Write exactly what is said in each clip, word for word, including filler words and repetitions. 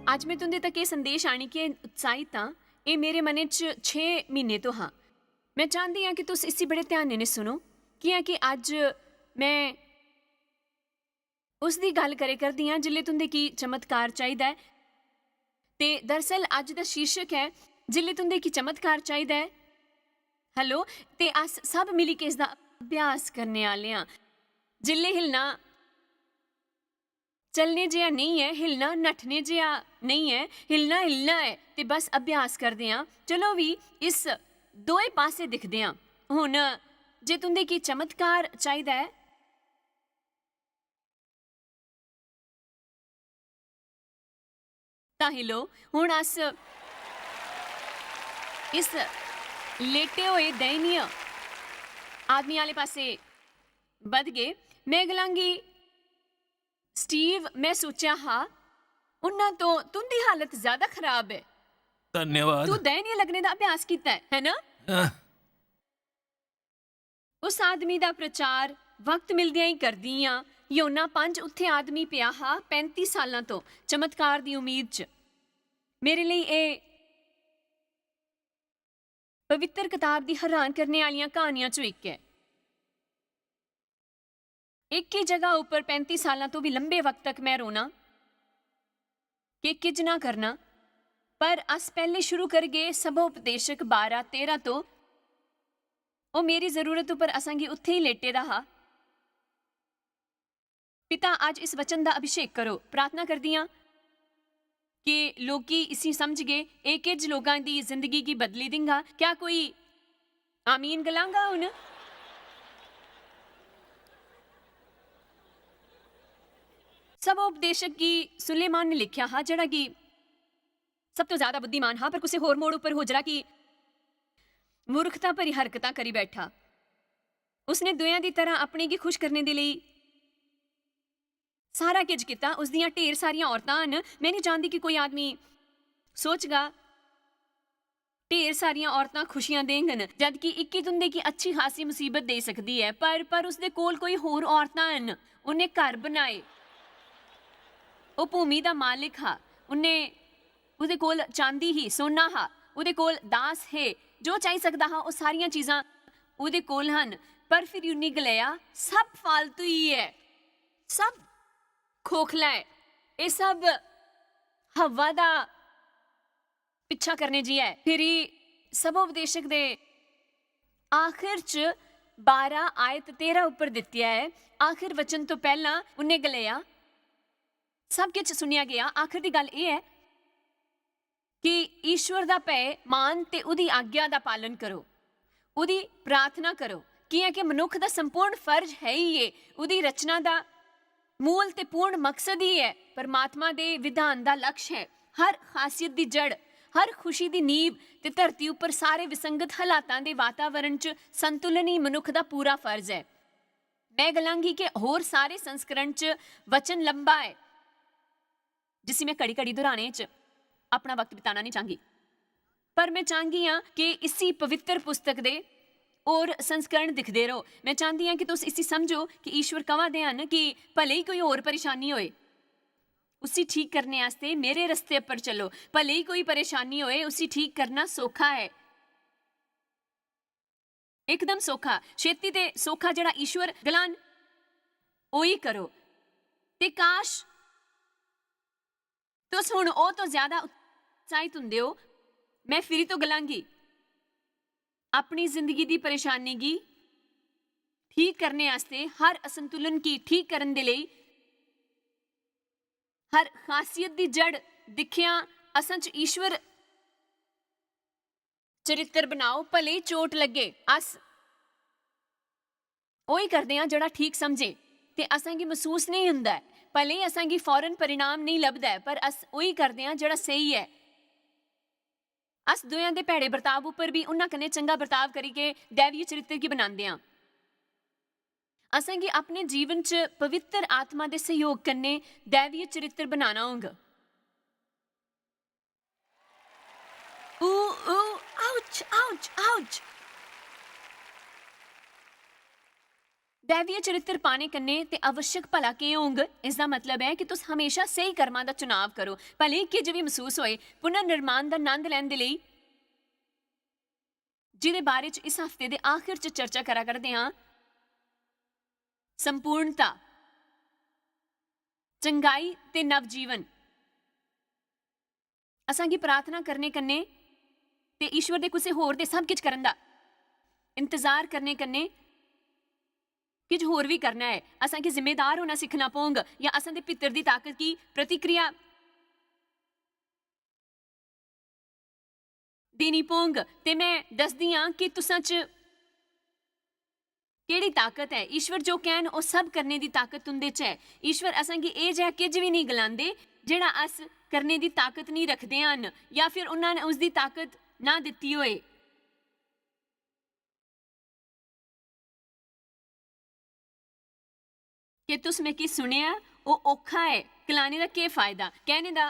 अज्ज में तुं'दे तक एह् संदेश आनियै उत्साहित आं। एह् मेरे मनै च छे म्हीने तो हा। में चांह्दी आं कि तुस इसी बड़े ध्यानै नै सुनो, कि'यां कि अज्ज में उस दी गल्ल करै करदी आं जिसलै तुं'दे गी चमत्कार चाहिदा ऐ। ते दरअसल अज्ज दा शीर्षक ऐ, जिसलै तुं'दे गी चमत्कार चाहिदा ऐ। हैलो, ते अस सब मिली के इसदा अभ्यास करने आह्ले आं। जिसलै हिलना चलने जेहा नेईं ऐ, हिलना नट्ठने जेहा नेईं ऐ, हिलना हिलना ऐ। ते बस अभ्यास करदे आं। चलो भी इस दोए पास्सै दिखदे आं। हुन जे तुं'दे गी चमत्कार चाहिदा ऐ, तां हिलो। हुन अस इस लेटे होए दैनिय आदमी आह्ले पास्सै बधगे। में गलांगी, "स्टीव, में सोचेआ हा, उन्ना तो तुं'दी हालत ज्यादा खराब ऐ। धन्यवाद। तू दैनिय लग्गने दा अभ्यास कीता ऐ, है ना?" आह। उस आदमी दा प्रचार वक्त मिलदियां ही करदी आं। योना पंज उत्थें आदमी पेआ हा पैंती साल्लां तो, चमत्कार दी उम्मीद च। मेरे लेई एह् पवित्र कताब दी हैरान करने आह्लियां क्हानियां चों इक ऐ। इक ही जगह उप्पर पैंती साल्लां तो भी लंबे वक्त तक में रोना, के किजना करना। पर अस पैह्ले शुरू करगे सबोपदेशक बारां तेरां तो। ओह् मेरी जरूरत उप्पर असांगी उत्थें ही लेटे दा हा। पिता, अज्ज इस वचन दा अभिषेक करो। प्रार्थना करदी आं कि लोकी इसी समझगे। एह् किज लोकां दी जिंदगी गी बदली दिंगा। क्या कोई आमीन गलांगा हुन? सब उपदेशक गी सुलेमान ने लिखेआ हा, जेह्ड़ा कि सब तो ज्यादा बुद्धिमान हा, पर कुसै होर मोड़ उप्पर होजरा की मूर्खता भरी हरकतां करी बैठा। उसने दुएं दी तरह अपने गी खुश करने दे लेई सारा किश कीता। उसदियां ढेर सारियां औरतां न। में नहीं जानदी कि कोई आदमी सोचगा, "ढेर सारियां औरतां खुशियां देंगन," जद कि इक्की तुंदे गी अच्छी खासी मुसीबत देई सकदी ऐ। पर, पर उसदे कोल कोई होर औरतां न। उन्ने घर बनाए। ओह् भूमि दा मालिक हा। उन्ने, ओह्दे कोल चांदी ही, सोना हा, ओह्दे कोल दास हे, जो चाही सकदा हा, ओह् सारियां चीजां ओह्दे कोल हन। पर फिर उन्नी गलाया, "सब फालतू ही ऐ, सब खोखला ऐ, एह् सब हवा दा पिच्छा करने जी ऐ।" फिरी सब उपदेशक दे आखिर च बारां आयत तेरां उप्पर दित्तेआ ऐ। आखिर वचन तो पैह्लां उन्ने गलाया, सब किश सुनेआ गेआ। आखिर दी गल्ल एह् ऐ कि ईश्वर दा भय मान ते उदी आज्ञा दा पालन करो, उदी प्रार्थना करो, कियां कि मनुक्ख दा संपूर्ण फर्ज है ही एह्। उदी रचना दा मूल ते पूर्ण मकसद ही ऐ, परमात्मा दे विधान दा लक्ष्य है। हर खासियत दी जड़, हर खुशी दी नींव ते धरती उप्पर सारे विसंगत हालातां दे वातावरण च संतुलन ही मनुक्ख दा पूरा फर्ज ऐ। में गलांगी कि होर सारे संस्करण च वचन लंबा ऐ, जिसी में घड़ी-घड़ी दोहराने च अपना वक्त बिताना नहीं चाहंगी। पर में चाहंगी आं कि इसी पवित्र पुस्तक दे होर संस्करण दिखदे रहो। में चाहंदी आं कि तुस इसी समझो कि ईश्वर कवा दे हन कि भले ही कोई होर परेशानी होए, उसी ठीक करने आस्तै मेरे रस्ते पर चलो। भले ही कोई परेशानी होए, उसी ठीक करना सौखा ऐ, एकदम सौखा, छेती ते सौखा, जेह्ड़ा ईश्वर गलान, ओही करो। ते काश, तुस हुन ओह् तो ज्यादा उत्साहित हुंदे ओ। में फिरी तो गलांगी, अपनी जिंदगी दी परेशानी गी ठीक करने आस्तै, हर असंतुलन गी ठीक करन दे लेई, हर खासियत दी जड़ दिक्खेआ असें च ईश्वर चरित्र बनाओ, भले ही चोट लग्गे। अस ओही करदे आं जेह्ड़ा ठीक समझे ते असेंगी मसूस नेईं हुंदा ऐ। भले ही असेंगी फौरन परिणाम नेईं लभदा ऐ, पर अस ओही करदे आं जेह्ड़ा स्हेई ऐ। अस दुएं दे भैड़े बर्ताव उप्पर बी उन्ना कन्नै चंगा बर्ताव करियै दैवीय चरित्र गी बनांदे आं। असेंगी अपने जीवन च पवित्र आत्मा दे सहयोग कन्नै दैवीय चरित्र बनाना होंग। Ooh, ooh, ouch, ouch, ouch. दैवीय चरित्र पाने कन्नै ते आवश्यक भला केह् होंग? इसदा मतलब ऐ कि तुस हमेशा स्हेई कर्मां दा चुनाव करो, भले किज बी मसूस होए। पुनर्निर्माण दा नंद लैंदे लेई, जिदे बारे च इस हफ्ते दे आखिर च चर्चा करा करदे हां, संपूर्णता, चंगाई ते नवजीवन। असांगी प्रार्थना करने कन्नै ते ईश्वर दे कुसै होर दे सब किश करन दा इंतजार करने कन्नै किश होर बी करना ऐ। असांगी जिम्मेदार होना सिक्खना पौंग, या असां दे भितर दी ताकत गी प्रतिक्रिया देनी पौंग। ते मैं दसदी आं कि तुसां च केह्ड़ी ताकत ऐ। ईश्वर जो कैन, ओह् सब करने दी ताकत तुंदे च ऐ। ईश्वर असांगी एह् जेहा किश बी नेईं गलांदे, जेह्ड़ा अस करने दी ताकत नेईं रखदे हन, या फिर उन्हां ने उसदी ताकत ना दित्ती होए। के तुस मिगी सुनेआ? ओह् औखा ऐ। गलाने दा केह् फायदा? कहने दा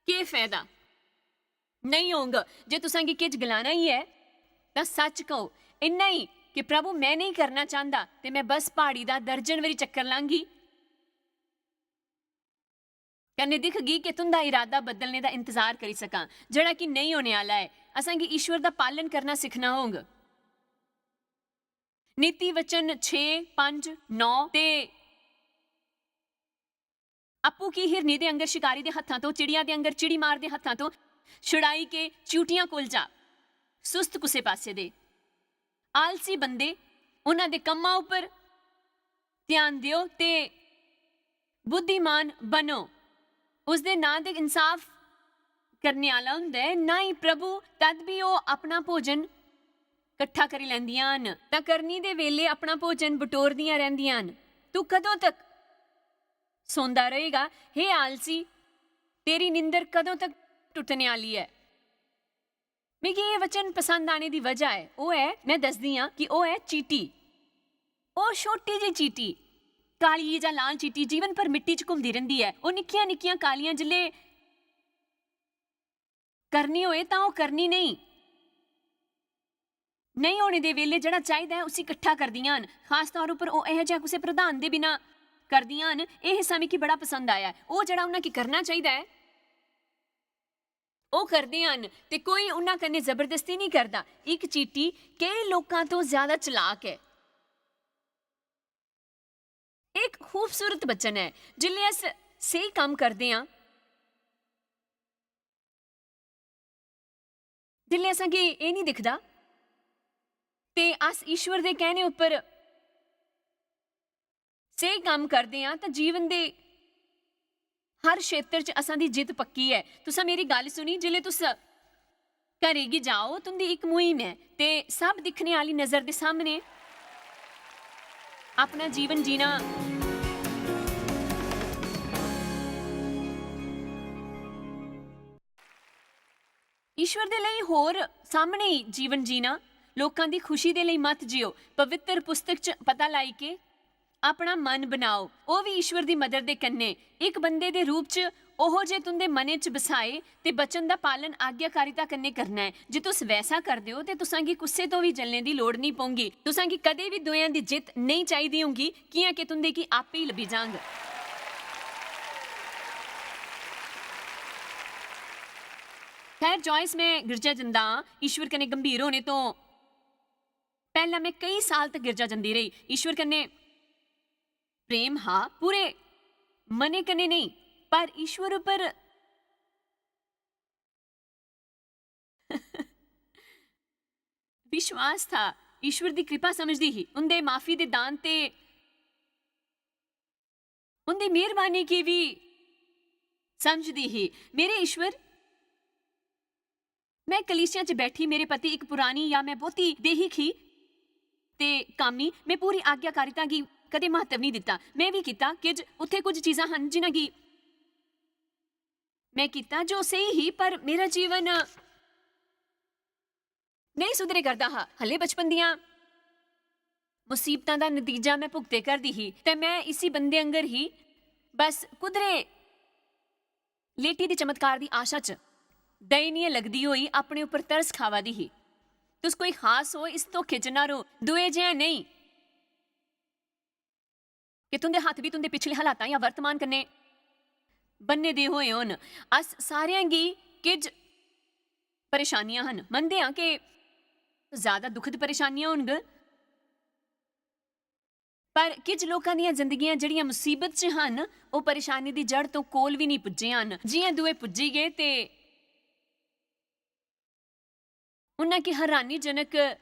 केह् फायदा? नेईं होंग। जे तुसां गी किश गलाना ही ऐ, तां सच कहो। इन्ना ही कि, "प्रभु, मैं नेईं करना चांह्दा, ते मैं बस प्हाड़ी दा दर्जन बारी चक्कर लांगी, कन्नै दिखगी कि तुं'दा इरादा बदलने दा इंतजार करी सकां, जेह्ड़ा कि नेईं होने आह्ला ऐ।" असां गी ईश्वर दा पालन करना सिक्खना होंग। नीति वचन छे, पंज, नौ ते अप्पू की हिरनी दे अंगर शिकारी दे हत्थां तो, चिड़िया दे अंगर चिड़ी मार दे हत्थां तो छुड़ाई के चींटियां कोल जा। सुस्त कुसे पासे दे। आलसी बंदे, उन्हां दे कम्मा उप्पर ध्यान देओ ते बुद्धिमान बनो। उसदे नां ते इंसाफ करने आह्ला हुंदा ऐ, ना ही प्रभु। तद भी ओह् अपना भोजन कट्ठा करी लैंदियां हन, तां करनी दे वेले अपना भोजन बटोरदियां रैंह्दियां हन। तू कदों तक सौंदा रहेगा, हे आलसी? तेरी निंदर कदों तक टुटने आह्ली ऐ? मिगी एह् वचन पसंद आने दी वजह ऐ, ओह् ऐ, मैं दसदी आं कि ओह् ऐ चींटी। ओह् छोटी जेही चींटी, काली जां लाल चींटी, जीवन भर मिट्टी च घुमदी रैंह्दी ऐ। ओह् निक्कियां-निक्कियां कालियां जिसलै करनी होए तां ओह् करनी नेईं। नेईं होने दे वेले जेह्ड़ा चाहिदा ऐ उसी किट्ठा करदियां न। खास तौर उप्पर ओह् एहो जेहा कुसै प्रधान दे बिना करदियां न। एह् हिस्सा मिगी बड़ा पसंद आया ऐ। ओह् जेह्ड़ा उ'नें गी करना चाहिदा ऐ, ओह् करदियां न ते कोई उ'नें कन्नै जबरदस्ती नेईं करदा। इक चींटी केईं लोकां तो ज्यादा चलाक ऐ। इक खूबसूरत वचन ऐ। जिसलै अस स्हेई कम्म करदे आं, जिसलै असें गी एह् नेईं दिखदा ते अस ईश्वर दे कहने उप्पर स्हेई कम्म करदे आं, तां जीवन दे हर क्षेत्र च असां दी जित्त पक्की ऐ। तुसें मेरी गल्ल सुनी, जिसलै तुस घरै गी जाओ, तुं'दी इक मुहिम ऐ ते सब दिक्खने आह्ली नजर दे सामने अपना जीवन जीना। ईश्वर दे लेई होर सामने ही जीवन जीना। लोकां दी खुशी दे लेई मत जियो। पवित्र पुस्तक च पता लाई के अपना मन बनाओ, ओह् बी ईश्वर दी मदद दे कन्नै। इक बंदे दे रूप च ओहो जे तुं'दे मनै च बसाए ते वचन दा पालन आज्ञाकारिता कन्नै करना ऐ। जे तुस वैसा करदे ओ ते तुसां गी कुसै तो बी जलने दी लोड़ नेईं पौंगी। तुसां गी कदें बी दुएं दी जित्त नेईं चाहिदी होंगी, कि'यां के तुं'दे गी आपे ही लब्भी जांग। खैर, जॉयस, मैं गिरजा जंदा आं। ईश्वर कन्नै गंभीर होने तो पैह्ला मैं केई साल तक गिरजा जंदी रेही। ईश्वर कन्नै प्रेम हा, पूरे मनै कन्नै नेईं, पर ईश्वर उप्पर विश्वास था। ईश्वर दी कृपा समझदी ही, उं'दे माफी दे दान ते उं'दी मेहरबानी गी बी समझदी ही। मेरे ईश्वर, मैं कलीसिया च बैठी, मेरे पति इक पुरानी या मैं बहुती देहिक ही ते कामी, मैं पूरी आज्ञाकारिता गी कदें म्हत्तव नेईं दित्ता। मैं बी कीता, किज उत्थे कुछ चीजां हन जिन्हां गी मैं कीता जो स्हेई ही, पर मेरा जीवन नेईं सुधरे करदा हा। हल्ले बचपन दियां मुसीबतां दा नतीजा मैं भुगते करदी ही ते मैं इसी बंदे आंगर ही, बस कुदरे लेटी दी चमत्कार दी आशा च दयनीय लगदी होई अपने उप्पर तरस खावा दी ही। तुस कोई खास ओ, इस धोखे च ना र'वो, दुए जेहा नेईं। कि तुं'दे हत्थ बी तुं'दे पिछले हालातां जां वर्तमान कन्नै बन्ने दे होए होन। अस सारेआं गी किश परेशानियां हन। मनदे आं कि ज्यादा दुखद परेशानियां होनग, पर किश लोकां दियां जिंदगियां जेह्ड़ियां मुसीबत च हन, ओह् परेशानी दी जड़ तो कोल बी नेईं पुज्जे हन। जि'यां दूए पुज्जी गे ते उन्ना की हैरानीजनक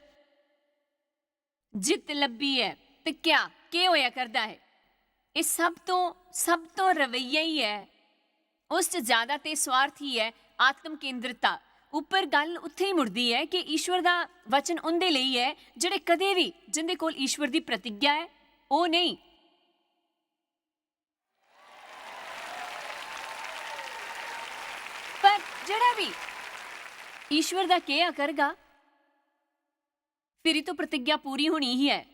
जित्त लब्भी ऐ। ते क्या, केह् होया करदा ऐ? एह् सब तो, सब तो रवैया ही ऐ, उस च ज्यादा ते स्वार्थ ही ऐ, आत्म केंद्रता। उप्पर गल्ल उत्थै ही मुड़दी ऐ कि ईश्वर दा वचन उं'दे लेई ऐ जेह्ड़े कदें बी, जिं'दे कोल ईश्वर दी प्रतिज्ञा ऐ, ओह् नेईं। पर जेह्ड़ा बी ईश्वर दा केह् करगा, फिरी तो प्रतिज्ञा पूरी होनी ही ऐ।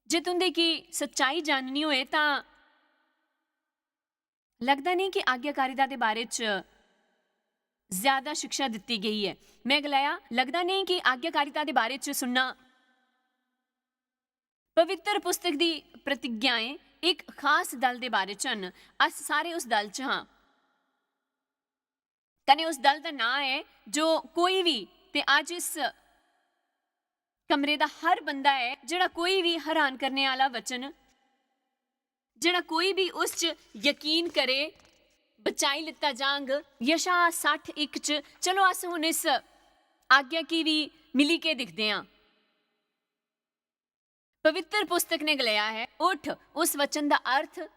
जे तुं'दे की सच्चाई जाननी होए तां लगदा नेईं कि आज्ञाकारिता दे बारे च ज्यादा शिक्षा दित्ती गेई ऐ। मैं गलाया, "लगदा नेईं कि आज्ञाकारिता दे बारे च सुनना।" पवित्र पुस्तक दी प्रतिज्ञाएं इक खास दल दे बारे च हन। अस सारे उस दल च हां। कने उस दल दा नां ऐ जो कोई बी, ते अज्ज इस कमरे दा हर बंदा ऐ, जेह्ड़ा कोई बी हैरान करने आह्ला वचन, जेह्ड़ा कोई बी उस च यकीन करे, बचाई लित्ता जांग। यशा सट्ठ इक च, चलो अस हुन इस आज्ञा गी बी मिली के दिखदे आं। पवित्र पुस्तक ने गलाया है, "उठ।" उस वचन दा अर्थ,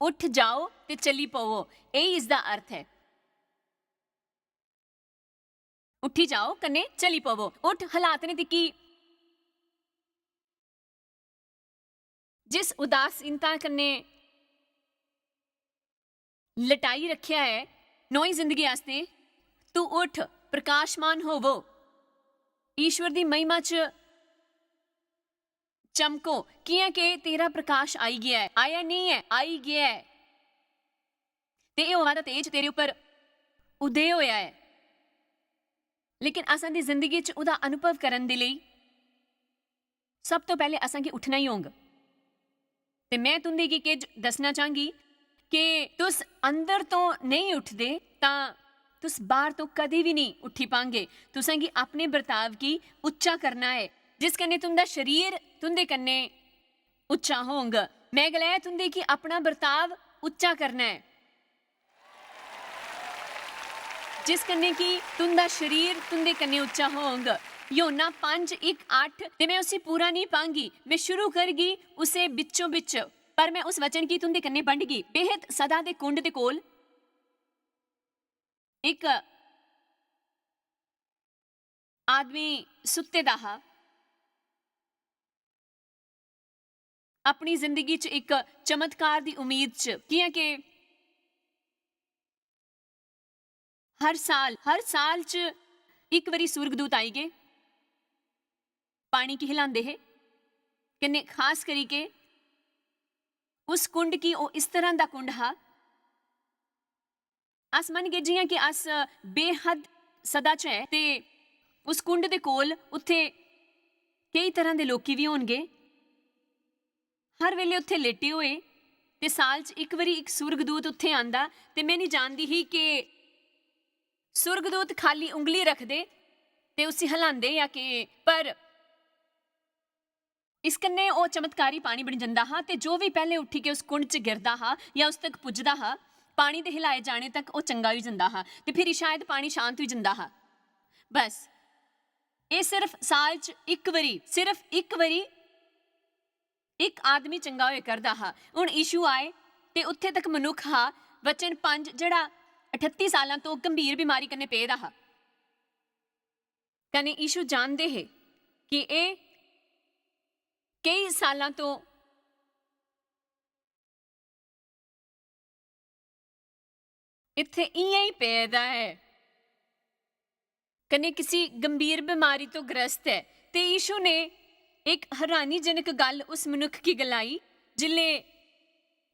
"उठ जाओ ते चली पवो।" यही इसदा अर्थ है। उठी जाओ कन्ने चली पवो। उठ, हालात ने दिक्खी, जिस उदासीनता कन्ने लटाई रखेआ ऐ नौई जिंदगी आस्तै, तू उठ, प्रकाशमान होवो, ईश्वर दी महिमा च चमको, कियां के तेरा प्रकाश आई गया ऐ। आया नहीं ऐ, आई गया ऐ। ते एह् होआ दा तेज तेरे उप्पर उदय होया ऐ। लेकिन असां दी जिंदगी च ओह्दा अनुभव करन दे लेई सब तो पैह्ले असां गी उठना ही होंग। ते मैं तुंदे गी किश दस्सना चांह्गी कि तुस अंदर तो नेईं उठदे तां तुस बाह्र तो कदी बी नेईं उठी पांगे। तुसें गी अपने बर्ताव गी उच्चा करना ऐ, जिस कन्नै तुंदा शरीर तुंदे कन्नै उच्चा होंग। मैं गलाया, तुंदे गी अपना बर्ताव उच्चा करना ऐ, जिस कन्नै कि तुंदा शरीर तुंदे कन्नै उच्चा होंग। यूहन्ना पंज इक अट्ठ, ते मैं उसी पूरा नेईं पांगी, मैं शुरू करगी उसे बिच्चों बिच, पर मैं उस वचन गी तुंदे कन्नै बंडगी। बेहद सदा दे कुंड दे कोल इक आदमी सुत्ते दा हा, अपनी जिंदगी च इक चमत्कार दी उम्मीद च, कियां के हर साल, हर साल च इक बारी सुर्गदूत आई गे, पानी गी हिलांदे हे, कन्नै खास करी के उस कुंड गी, ओह् इस तरह दा कुंड हा, अस मनगे जियां कि अस बेहद सदा च ऐ ते उस कुंड दे कोल उत्थे केई तरह दे लोकी भी होनगे। हर वेले उत्थे लेटे होए ते साल च इक बारी इक सुर्गदूत उत्थे आंदा ते मैं नहीं जानदी ही कि सुर्गदूत खाली उंगली रखदे ते उसी हलांदे या के, पर इस कन्नै ओह् चमत्कारी पानी बनी जंदा हा ते जो बी पैह्ले उठी के उस कुंड च गिरदा हा या उस तक पुजदा हा, पानी दे हिलाए जाने तक ओह् चंगा होई जंदा हा ते फिरी शायद पानी शांत होई जंदा हा। बस, एह् सिर्फ साल च इक बारी, सिर्फ इक बारी इक आदमी चंगा होए करदा हा। हुन यीशु आए ते उत्थे तक मनुक्ख हा, वचन पंज, जेह्ड़ा अठत्ती सालां तो गंभीर बीमारी कन्नै पेदा हा। कन्नै यीशु जानदे हे कि एह् केई सालां तो इत्थे इ'यां ही पेदा ऐ, कन्नै किसी गंभीर बीमारी तो ग्रस्त ऐ। ते यीशु ने इक हैरानीजनक गल्ल उस मनुक्ख गी गलाई। जिसले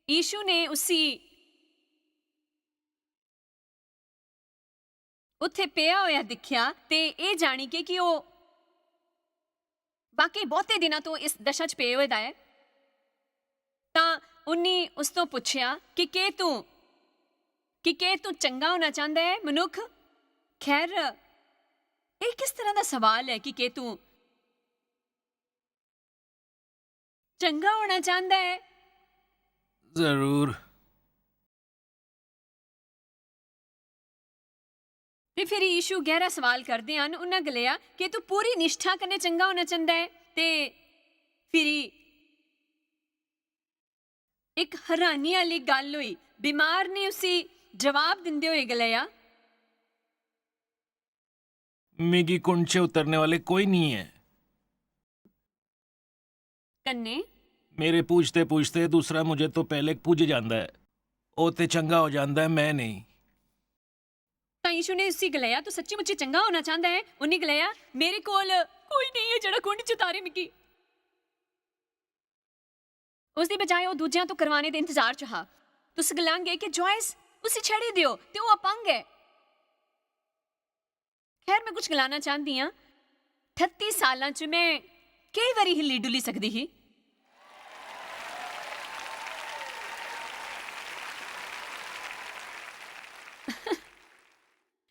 यीशु ने उसी उत्थे पेआ होया दिक्खेआ ते एह् जानी के कि ओह् वाकई बहुते दिनां तो इस दशा च पे होए दा ऐ। तां उन्नी उस तों पुच्छेआ कि केह् तूं, कि केह् तूं चंगा होना चांह्दा ऐ, मनुक्ख? खैर, एह् किस तरह दा सवाल ऐ कि केह् तूं चंगा होना चांह्दा ऐ? जरूर। ते फिर यीशु गैह्रा सवाल करदे हन, उन्ना गलाया, "केह् तूं पूरी निश्ठा कन्नै चंगा होना चांह्दा ऐ?" ते फिरी इक हैरानी आह्ली गल्ल होई। बीमार ने उसी जवाब दिंदे होए गलाया, "मिगी कुंड च उतरने वाले कोई नहीं है।" कन्नै मेरे पूछते पूछते दूसरा मुझे तो पहले पूज जांदा ऐ। ओह् ते चंगा हो जांदा ऐ, मैं नेईं। तां यीशु ने उसी गलाया, "तू सच्ची मुच्ची चंगा होना चांह्दा ऐ?" उन्नी गलाया, "मेरे कोल कोई नेईं ऐ जेह्ड़ा कुंड च तारे मिगी।" उसदी बजाय ओह् दूजेआं तो करवाने दे इंतजार च हा। तुस गलांगे कि, "जॉयस, उसी छड़ी देओ, ते ओह् अपंग ऐ।" खैर, मैं कुछ गलाना चांह्दी आं, ठत्ती सालां च मैं केई बारी हिल्ली डुल्ली सकदी ही।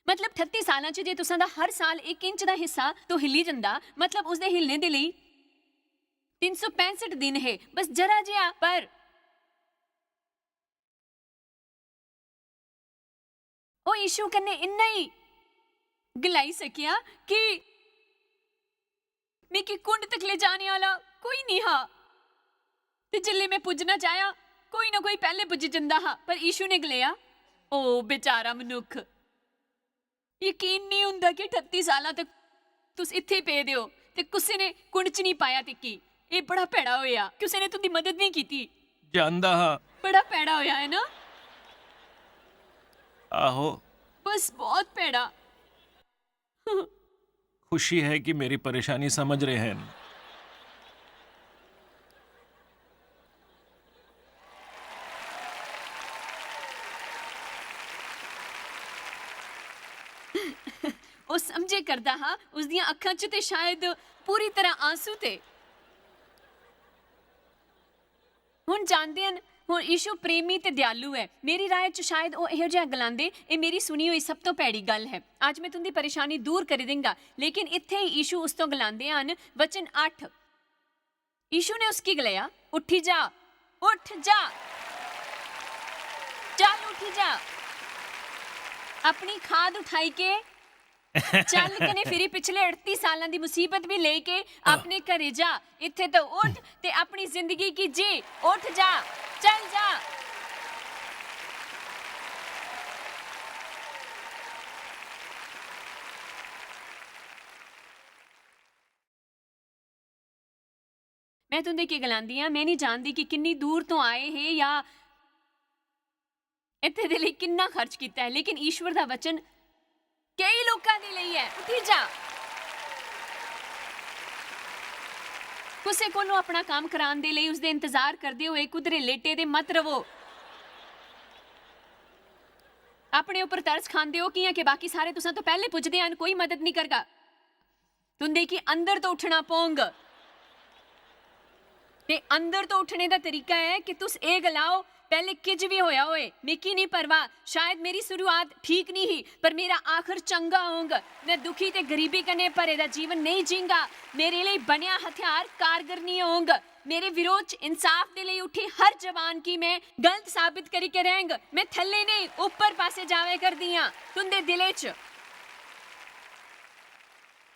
मतलब, ठत्ती सालां च जे तुसां दा हर साल इक इंच दा हिस्सा तो हिल्ली जंदा, मतलब, उसदे हिल्लने दे लेई तिन्न सौ पैंसठ दिन हे, बस जरा जेहा, पर ओह् यीशु कन्नै इन्ना ही गलाई सकेआ कि मिगी कुंड तक ले जाने आह्ला कोई निं हा। ते जिसलै में पुज्जना चाहेआ, कोई ना कोई पैह्लें पुज्जी जंदा हा, पर यीशु ने गलाया, "ओ बेचारा मनुक्ख, यकीन निं होंदा कि ठत्ती सालां तक तुस इत्थै पेदे ओ ते कुसै ने कुंड च निं पाया तिक्की। एह् बड़ा भैड़ा होएआ, कुसै ने तुं'दी मदद निं कीती।" जानदा हा। बड़ा भैड़ा होएआ, है ना? आहो। बस, बहुत भैड़ा। खुशी है कि मेरी परेशानी समझ रहे हैं। ओह् समझे करदा हा, उसदियां अक्खां च ते शायद पूरी तरह आंसू थे। हुन जानदे हन, हुन यीशु प्रेमी ते दयालु ऐ। मेरी राय च शायद ओह् एहो जेहा गलांदे, "एह् मेरी सुनी होई सब तों भैड़ी गल्ल ऐ। अज्ज में तुं'दी परेशानी दूर करी देंगा।" लेकिन इत्थै ही यीशु उस तों गलांदे हन, वचन अट्ठ, यीशु ने उसगी गलाया, "उठी जा, उठ जा, चल उठी जा, अपनी खाद उठाई के चल कने फिरी पिछले अड़ती सालां दी मुसीबत भी लेई के अपने घरे जा। इत्थे तो उठ ते अपनी जिंदगी की जी। उठ जा, चल जा।" मैं तुं'दे के गलांदी आं, मैं निं जानदी कि किन्नी दूर तो आए हे या इत्थे दे लेई किन्ना खर्च कीता ऐ, लेकिन ईश्वर दा वचन केई लोकां दे लेई ऐ। उठी जा। कुसै कोलों अपना काम करान दे लेई उसदे इंतजार करदे होए कुदरे लेटे दे मत रवो। अपने उप्पर तरस खांदे ओ, कि'यां के बाकी सारे तुसां तो पैह्ले पुजदे हन, कोई मदद निं करगा। तुं'दे गी अंदर तो उठना पौंग। ते अंदर तो उठने दा तरीका ऐ कि तुस एह् गलाओ, "पैह्ले किज बी होया होए, मिकी निं परवाह, शायद मेरी शुरुआत ठीक निं ही, पर मेरा आखर चंगा होंग। में दुखी ते गरीबी कन्नै भरे दा जीवन नेईं जींगा। मेरे लेई बनेआ हथ्यार कारगर निं होंग। मेरे विरोध च इंसाफ दे लेई उठी हर जवान गी में गलत साबित करी के रैंह्ग। में थल्ले नेईं, उप्पर पासै जावे करदी आं।" तुं'दे दिलै च,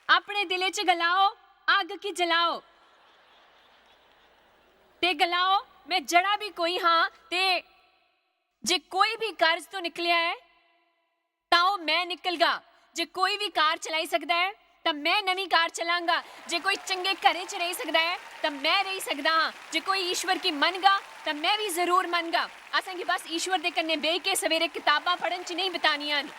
अपने दिलै च गलाओ, "अग्ग गी जलाओ।" ते गलाओ, "में जड़ा बी कोई हां, ते जे कोई बी कर्ज तो निकलेआ ऐ, तां ओह् में निकलगा। जे कोई बी कार चलाई सकदा ऐ, तां में नमीं कार चलांगा। जे कोई चंगे घरें च रेही सकदा ऐ, तां में रेही सकदा हां। जे कोई ईश्वर गी मनगा, तां में बी जरूर मनगा।" असेंगी बस ईश्वर दे कन्नै बेही के सवेरे कताबां पढ़न च नेईं बितानियां न।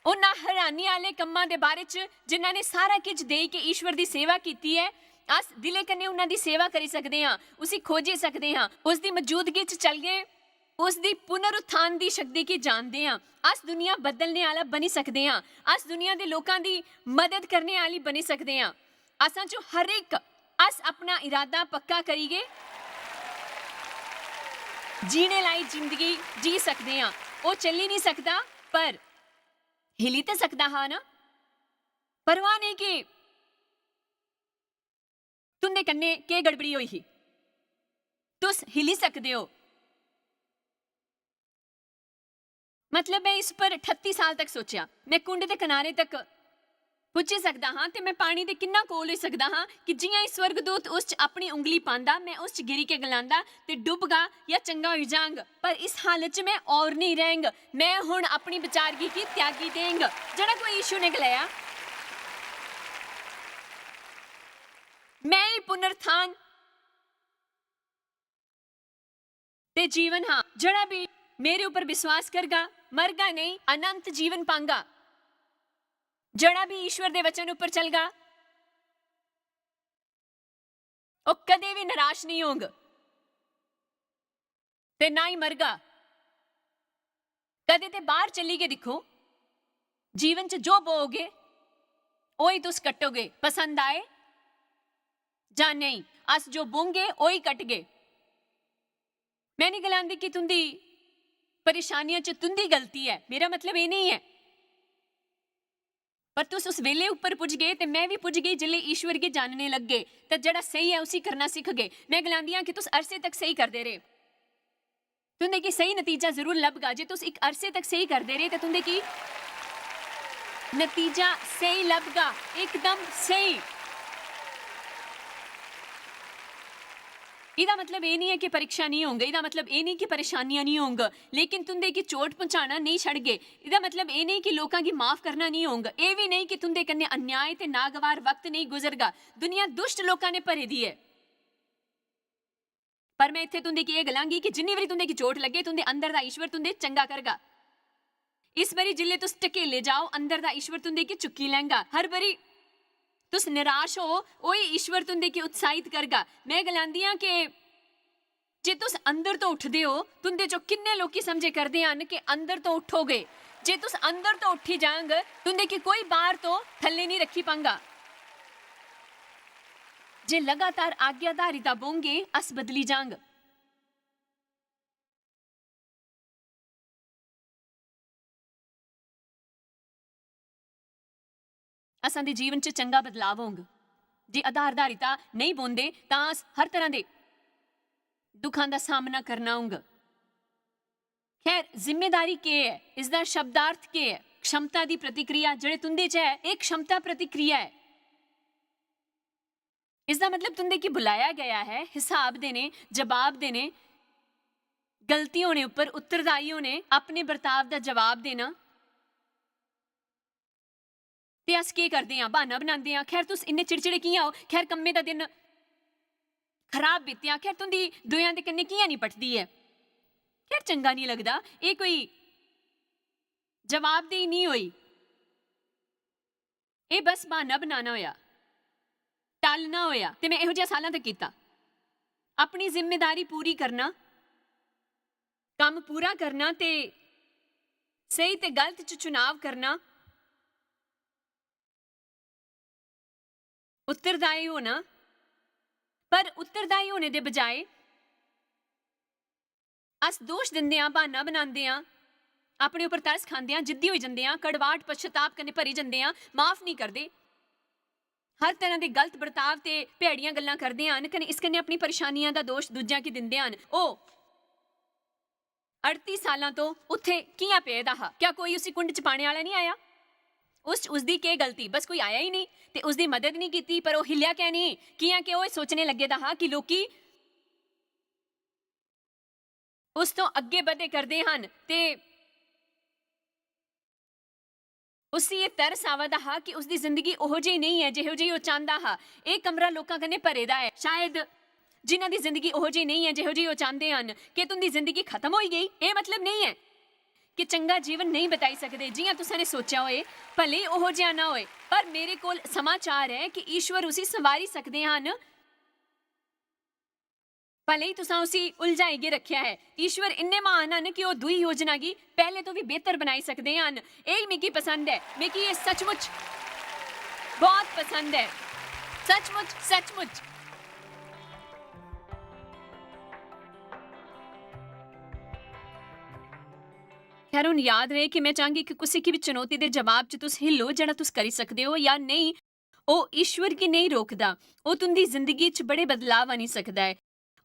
उन्हां हैरानी आह्ले कम्मां दे बारे च जिन्हां ने सारा किश देई के ईश्वर दी सेवा कीती ऐ, अस दिलै कन्नै उन्हां दी सेवा करी सकदे हां, उसी खोजी सकदे हां, उसदी मजूदगी च चलगे, उसदी पुनरुत्थान दी शक्ति गी जानदे हां। अस दुनिया बदलने आह्ला बनी सकदे हां। अस दुनिया दे लोकां दी मदद करने आह्ली बनी सकदे हां। असां चों हर इक अस अपना इरादा पक्का करियै जीने लाई जिंदगी जी सकदे आं। ओह् चली निं सकदा, पर हिली ते सकदा हा ना। परवाह नेईं कि तुं'दे कन्नै केह् गड़बड़ी होई ही, तुस हिली सकदे ओ। मतलब, में इस पर ठत्ती साल तक सोचेआ। में कुंड दे कनारे तक पुज्जी सकदा हां ते में पानी दे किन्ना कोल होई सकदा हां कि जि'यां ई स्वर्गदूत उस च अपनी उंगली पांदा, में उस च गिरी के गलांदा ते डुबगा या चंगा होई जांग। पर इस हालत च में और नेईं रैंह्ग। में हुन अपनी बचारगी गी त्यागी देंग, जेह्ड़ा कोई यीशु ने गलाया। में ही पुनरुत्थान ते जीवन हां। जेह्ड़ा बी मेरे उप्पर विश्वास करगा, मरगा नेईं, अनंत जीवन पांगा। जेह्ड़ा बी ईश्वर दे वचन उप्पर चलगा, ओह् कदें बी निराश नेईं होंग ते ना ही मरगा। कदें ते बाह्र चली गै दिक्खो, जीवन च जो बोओगे, ओही तुस कट्टोगे, पसंद आए जां नेईं। अस जो बोंगे, ओही कटगे। में निं गलांदी कि तुं'दी परेशानियां च तुं'दी गलती ऐ, मेरा मतलब एह् नेईं ऐ। पर तुस उस बेले उप्पर पुजगे ते में बी पुजगी, जिसले ईश्वर गी जानने लग्गे। ते जेह्ड़ा स्हेई ऐ, उसी करना सिखगे। में गलांदी आं कि तुस अरसे तक स्हेई करदे रेह्, तुं'दे गी स्हेई नतीजा जरूर लभगा। जे तुस इक अरसे तक स्हेई करदे रेह्, ते तुं'दे गी नतीजा स्हेई लभगा, एकदम स्हेई। एह्दा मतलब एह् निं ऐ कि परीक्षा निं होंग, एह्दा मतलब एह् निं कि परेशानियां निं होंग, लेकिन तुं'दे गी चोट पहुंचाना नेईं छड़गे। एह्दा मतलब एह् नेईं कि लोकां गी माफ करना निं होंग, एह् बी नेईं कि तुं'दे कन्नै अन्याय ते नागवार वक्त नेईं गुजरगा। दुनिया दुष्ट लोकां ने भरी दी ऐ। पर में इत्थै तुं'दे गी एह् गलांगी कि जिन्नी बारी तुं'दे गी चोट लग्गे, तुं'दे अंदर दा ईश्वर तुं'दे चंगा करगा। इस बारी जिसलै तुस ढकेले जाओ, अंदर दा ईश्वर तुं'दे गी चुक्की लैंगा। हर बारी तुस निराश हो, ओही ईश्वर तुं'दे गी उत्साहित करगा। में गलांदी आं कि जे तुस अंदर तो उठदे ओ, तुं'दे चो किन्ने लोकी समझे करदे हन कि अंदर तो उठोगे। जे तुस अंदर तो उठी जांग, तुं'दे गी कोई बाहर तो थल्ले निं रखी पांगा। जे लगातार आज्ञाधारिता बौंह्गे, अस बदली जांग। असां दे जीवन च चंगा बदलाव होंग। जे आधारधारिता नेईं बौंह्दे, तां अस हर तरह दे दुखां दा सामना करना होंग। खैर, जिम्मेदारी केह् ऐ? इसदा शब्दार्थ केह् ऐ? क्षमता दी प्रतिक्रिया जेह्ड़े तुं'दे च ऐ, एह् क्षमता प्रतिक्रिया ऐ। इसदा मतलब तुं'दे गी बुलाया गया है हिसाब देने, जवाब देने, गलती होने उप्पर उत्तरदायी होने, अपने बर्ताव दा जवाब देना। ते अस केह् करदे आं? ब्हान्ना बनांदे आं, "खैर, तुस इन्ने चिड़चिड़े कि'यां ओ? खैर, कम्मै दा दिन खराब बीतेआ, खैर, तुं'दी दुएं दे कन्नै कि'यां निं पटदी ऐ?" खैर, चंगा निं लगदा। एह् कोई जवाबदेही निं होई, एह् बस ब्हान्ना बनाना होएआ, टालना होएआ। ते में एहो जेहा साल्लां तक कीता। अपनी जिम्मेदारी पूरी करना, कम्म पूरा करना ते स्हेई ते गलत च चुनाव करना, उत्तरदायी होना। पर उत्तरदायी होने दे बजाए अस दोश दिंदे आं, ब्हान्ना बनांदे आं, अपने उप्पर तरस खांदे आं, जिद्दी होई जंदे आं, कड़वाट पश्चाताप कन्नै भरी जंदे आं, माफ निं करदे। हर तरह दे गलत बर्ताव ते भैड़ियां गल्लां करदे हन, कन्नै इस कन्नै अपनी परेशानियां दा दोश दूजेआं गी दिंदे हन। ओह् अड़ती साल्लां तो उत्थै कि'यां पेदा हा? क्या कोई उसी कुंड च पाने आह्ला निं आया? उस च उसदी केह् गलती? बस कोई आया ही निं ते उसदी मदद निं कीती। पर ओह् हिल्लेआ कैं निं? कि'यां कि ओह् एह् सोचने लग्गे दा हा कि लोकी उस तो अग्गें बधे करदे हन ते उसी एह् तरस आवा दा हा कि उसदी जिंदगी ओहो जेही नेईं ऐ जेहो जेही ओह् चांह्दा हा। एह् कमरा लोकां कन्नै भरे दा ऐ। शायद जिन्हां दी जिंदगी ओहो जेही नेईं ऐ जेहो जेही ओह् चांह्दे हन। केह् तुं'दी जिंदगी खत्म होई गेई? एह् मतलब नेईं ऐ कि चंगा जीवन नेईं बताई सकदे जि'यां तुसें ने सोचेआ होए। भले ही ओहो जेहा ना होए, पर मेरे कोल समाचार ऐ कि ईश्वर उसी संवारी सकदे हन। भले ही तुसां उसी उलझाई गै रक्खेआ ऐ, ईश्वर इन्ने म्हान हन कि ओह् दूई योजना गी पैह्ले तो बी बेहतर बनाई सकदे हन। एह् मिगी पसंद ऐ, मिगी एह् सचमुच बहुत पसंद ऐ। सचमुच, सचमुच। खैर, हुन याद रहे कि में चाहंगी कि कुसै गी बी चुनौती दे जवाब च तुस हिल्लो, जेह्ड़ा तुस करी सकदे ओ जां नेईं, ओह् ईश्वर गी नेईं रोकदा। ओह् तुं'दी जिंदगी च बड़े बदलाव आनी सकदा ऐ।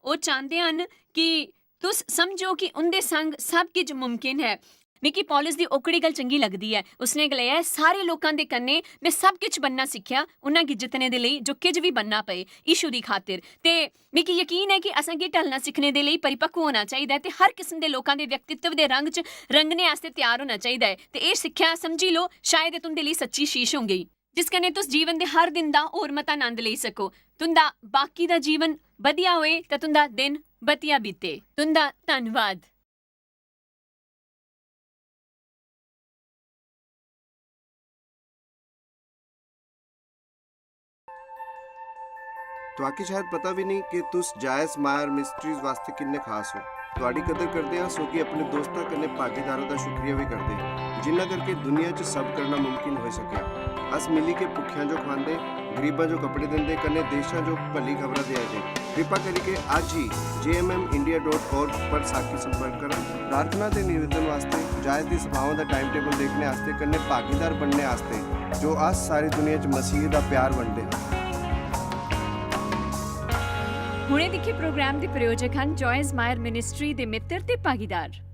ओह् चांह्दे हन कि तुस समझो कि उं'दे संग सब किश मुमकिन ऐ। मिगी पौलुस दी ओकड़ी गल्ल चंगी लगदी ऐ। उसने गलाया ऐ, "सारे लोकां दे कन्नै में सब किश बनना सिक्खेआ, उन्हां गी जित्तने दे लेई जो किश बी बनना पए, यीशु दी खातिर।" ते मिगी यकीन ऐ कि असें गी ढलना सिक्खने दे लेई परिपक्व होना चाहिदा ऐ ते हर किस्म दे लोकां दे व्यक्तित्व दे रंग च रंगने आस्तै त्यार होना चाहिदा ऐ। ते एह् सिक्खेआ, समझी लो, शायद एह् तुं'दे लेई सच्ची शीश होंगी, जिस कन्नै तुस जीवन दे हर दिन दा होर मता आनंद लेई सको। तुं'दा बाकी दा जीवन बधिया होए ते तुं'दा दिन बधिया बीते। तुं'दा धन्नवाद। तुआकी शायद पता भी नहीं कि तुस जायज मायर मिस्ट्रीज वास्ते किन्ने खास हो। तुआडी कदर करदे आं, सो कि अपने दोस्तां कन्नै भागीदारां दा शुक्रिया भी करदे, जिन्ना करके दुनिया च सब करना मुमकिन होई सकेआ। अस मिली के भुक्खेआं जो खवांदे, गरीबां जो कपड़े दिंदे, कन्नै देशां जो भली खबरां देआ दे। कृपा करियै अज्ज ही J M M India dot org पर साकी संपर्क करा। प्रार्थना ते निवेदन वास्ते, जायज दी सभाओं दा टाइम टेबल देखने आस्ते, कन्नै भागीदार बनने आस्ते, जो अस सारी दुनिया च मसीह दा प्यार बंडदे हां। हुणे दिक्खे प्रोग्राम दे प्रायोजक हन जॉयज मायर मिनिस्ट्री दे मित्र ते भागीदार।